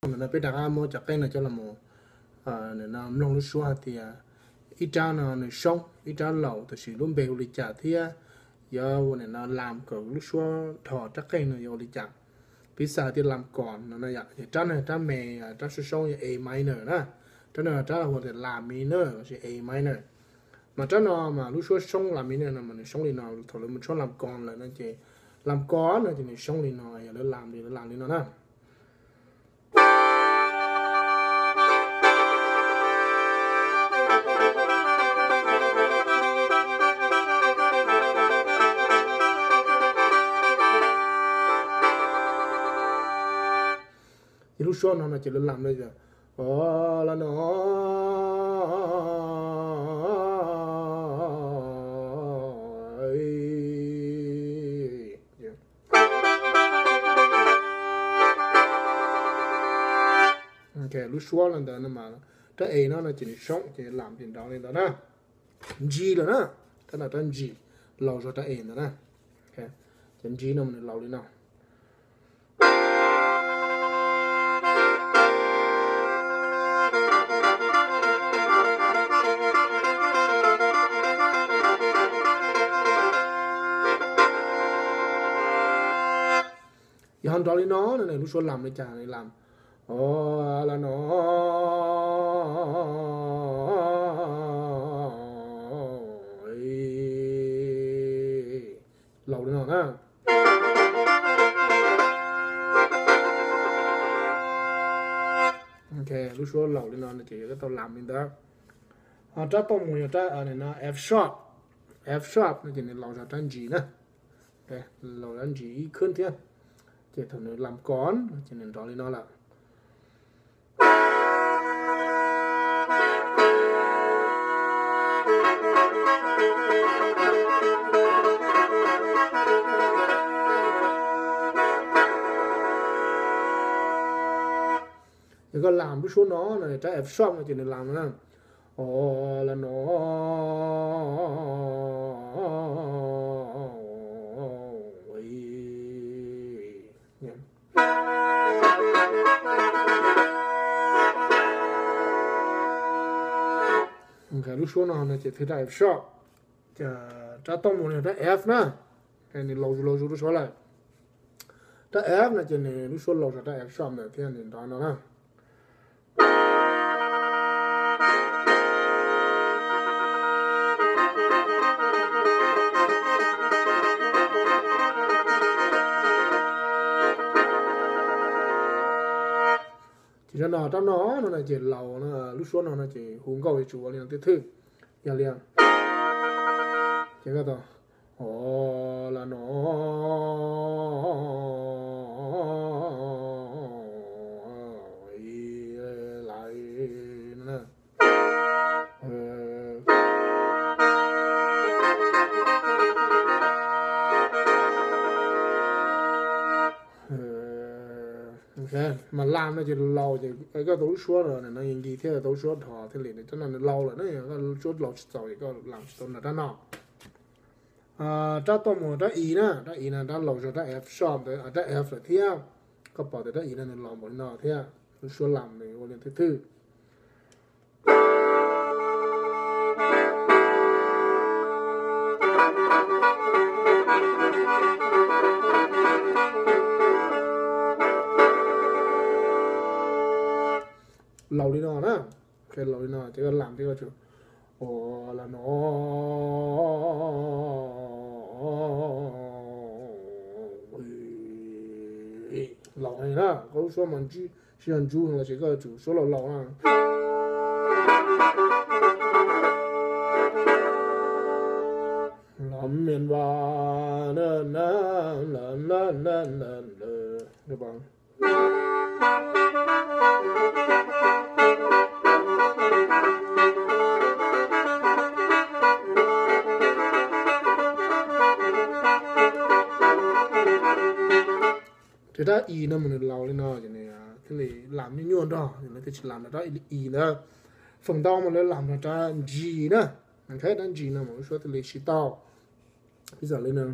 Ntawm no peb rov qab muab cov qeej no coj los mus mloog lub suab hais tias ib rab no nws soob ib rab laus, tab sis lub npe hu li cas thiab yuav ua nim no lam kom lub suab dhos rab qeej no yuav ua li cas. Piv xam tias lam kom no no yom, ces rab no rab me, rab soob soob yog A minor na, rab no rab hu tias la minor lossis A minor. Mas rab no mas lub suab soob la minor no mas nws soob li no, thaum lawv mus tshuab lam kom lawm no ces lam kom no ces nws soob li no, yog lawv lam li lawv lam li no na. Ces lub suab no no ces lawv lam li o la no. Lub suab los ntawd no mas rab A no no ces nws soob ces lam ces nrov li ntawd na. G lawm na, rab no rab G laus zog rab A ntawd na. Ces G no mas nws laus li no. Yog ho nrov li no no lub suab lam li cas, lam o la no, laus li no na. Lub suab laus li no ces yuav tau lam li ntawd. Ho rab toj mus yog rab F sharp, F sharp no ces nws laus zog rab G na, laus rab G ib khwb thiab. Ces thaum nws lam kom ces nws nrov li no lawm. Yog koj lam lub suab no no rab F sharp no ces nws lam no na, o la no. Lub suab no no ces thwj rab F sharp. Rab toj mus yog rab F na, nws laus zus laus zus lub suab lawm. Rab F no ces nws lub suab laus zog rab F sharp ntawd thiab nws nrov no na. Ces rab no, rab no no ces laus no, lub suab no no ces hu nkauj yuav tsum ua li no thiab thwj. Yog li ces koj tau o la no, la no. Mas lam no ces laus ces koj tau lub suab no nkis thiab tau lub suab dhos thiaj li, rab no nws laus lawm na, koj lub suab laus tsis txaus es koj lam tsis tau nrog rab no. Rab toj mus rab I na, rab I na rab laus zog rab F sharp ntawd, rab F lawm thiab. Koj pom tias rab I no nws laus npaum li no thiab, lub suab lam nws ua li thwj thwj. Laus li no na, laus li no ces koj lam thiab koj tsum o la no. Laus heev na, koj lub suab mas ntsib, tsis yog ntsub los sis koj tsum suab laus laus na. Los mem va na na na na na. Ces rab I no mas nws laus li no ces nws thiaj li lam nyuaj nyuaj nrog, lawv thiaj tsis lam rab I ntawd. Feem ntau mas lawv lam rab G na, rab G no mas lub suab thiaj li siv tau. Piv xam li no.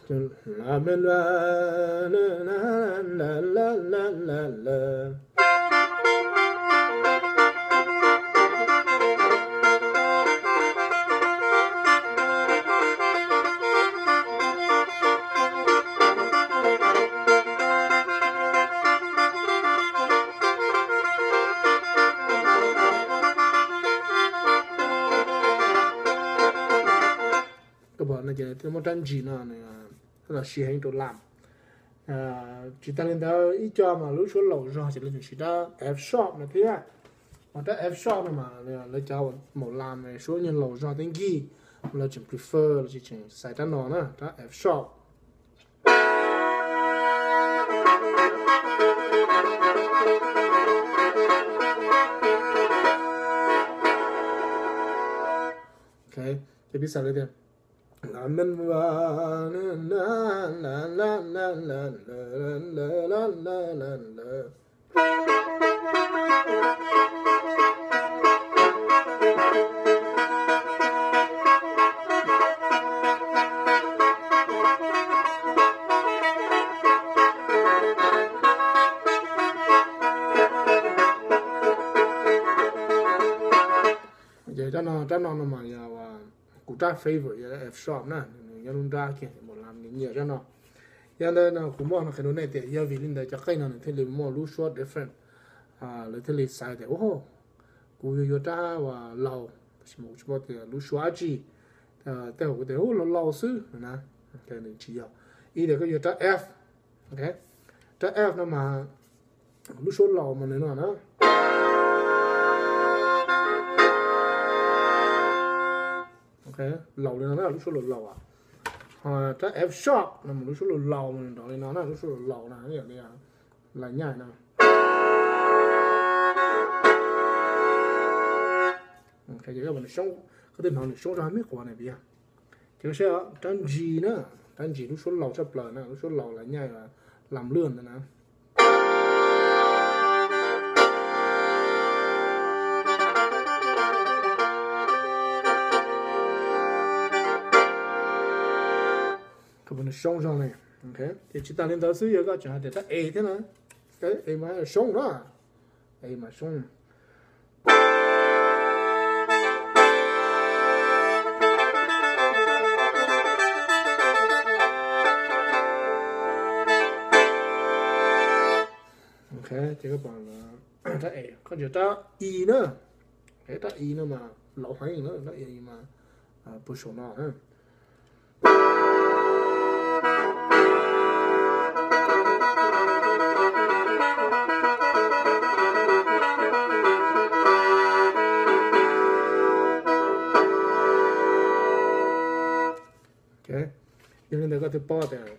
Koj pom no ces muab rab ntsis no los siv heev rau lam. Tsis tas li ntawd ib co mas lub suab laus zog ces lawv tseem siv rab F sharp no thiab. Mas rab F sharp no mas lawv cov maum lam suab nyuag laus zog teb nkig, lawv tseem prefer, lawv tseem xaiv rab no na, rab F sharp. Ces piv xam li tias, ces rab no, rab no no mas yog kuv rab favorite yog F sharp na, nws nyob lub nrab kiag, maum lam nws nyiam rab no. Yog ntawd no kuv muaj no qhia rau nej tias yog vim li ntawd cov qeej no nws thiaj li muaj lub suab different, lawv thiaj li xaiv tias, kuv yuav yuav rab uas laus, tab sis mas kuv tsis paub tias lub suab dab tsi, tej zaum kuv tias laus laus xwb na, nws tsis yog. Ib tias koj yuav rab F, rab F no mas lub suab laus mas nws no na. Laus li no na, lub suab laus laus. Ho rab F sharp no mas lub suab laus laus mas nws nrov li no na, lub suab laus laus na, yog li las nyaij no. Koj tej hnov nws soob zog me quav na, piv yog. Ces koj saib rab ntsis na, rab ntsis lub suab laus tshaj plaws na, lub suab laus las nyaij, las lwj ntawd na. Koj pom nws soob zog ne. Ces tsis tas li ntawd xwb, yog koj tseem hais tias rab E thiab na, rab E mas soob na, E mas soob. Ces koj pom rab E, koj ntsia rab I na, rab I no mas laus heev na, rab I mas puag saum no. Yog li ntawd koj thiaj paub tias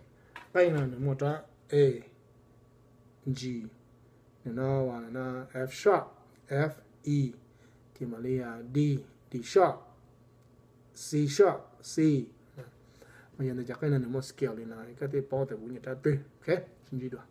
qeej no nws muaj rab E, G, nws no, F sharp, F, E, ces mam li D, D sharp, C sharp, C. Mas yog ntawd cov qeej no nws muaj scale li no, koj thiaj paub tias kuv nyiam rab twg. Ok, sib ntsib dua.